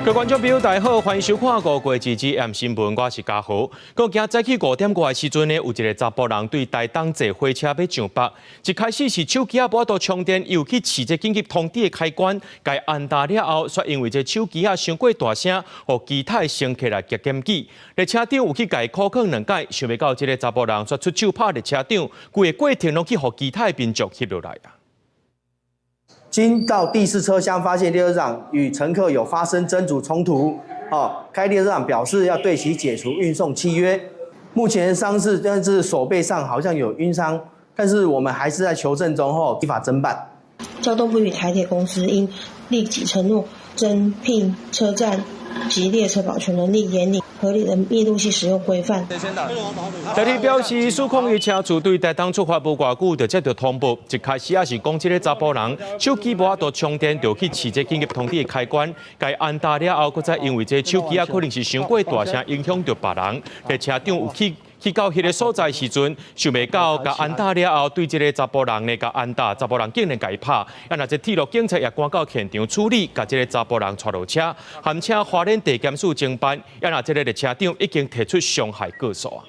各位觀眾朋友，大家好，歡迎收看《五月二 GM 新聞》，我是嘉豪。閣今早起5點外的時陣呢，有一個查埔人對台東坐火車欲上北，一開始是手機仔無法度充電，又去試這緊急通知的開關，共按焦了後，煞因為這手機仔傷過大聲，予其他的乘客來檢舉。列車長有去共伊苦勸兩擺，想袂到這个查埔人煞出手拍列車長，規個過程攏去予其他的民眾翕落來啊！經到第四車廂，發現列車長與乘客有發生爭執衝突，哦，該列車長表示要對其解除運送契約。目前傷勢但是手背上好像有暈傷，但是我們還是在求證中，後依法偵辦。交通部與台鐵公司應立即承諾增聘車站及列車保全人力，研擬合理的密錄器使用規範。台鐵表示，指控伊車次對台東出發無偌久就接到通報，一開始也是講這个查埔人手機無法度充電，就去試這緊急通知的開關，共按焦了後，閣再因為這手機仔可能是傷過大聲，影響著別人。列車長有去到彼个所在時陣，想袂到共按焦了後，對這个查埔人呢共按焦，查埔人竟然共伊拍。啊，若這鐵路警察也趕到現場處理，共這个查埔人帶落車，函請花蓮地檢署偵辦。啊，若這个列車長已經提出傷害告訴啊。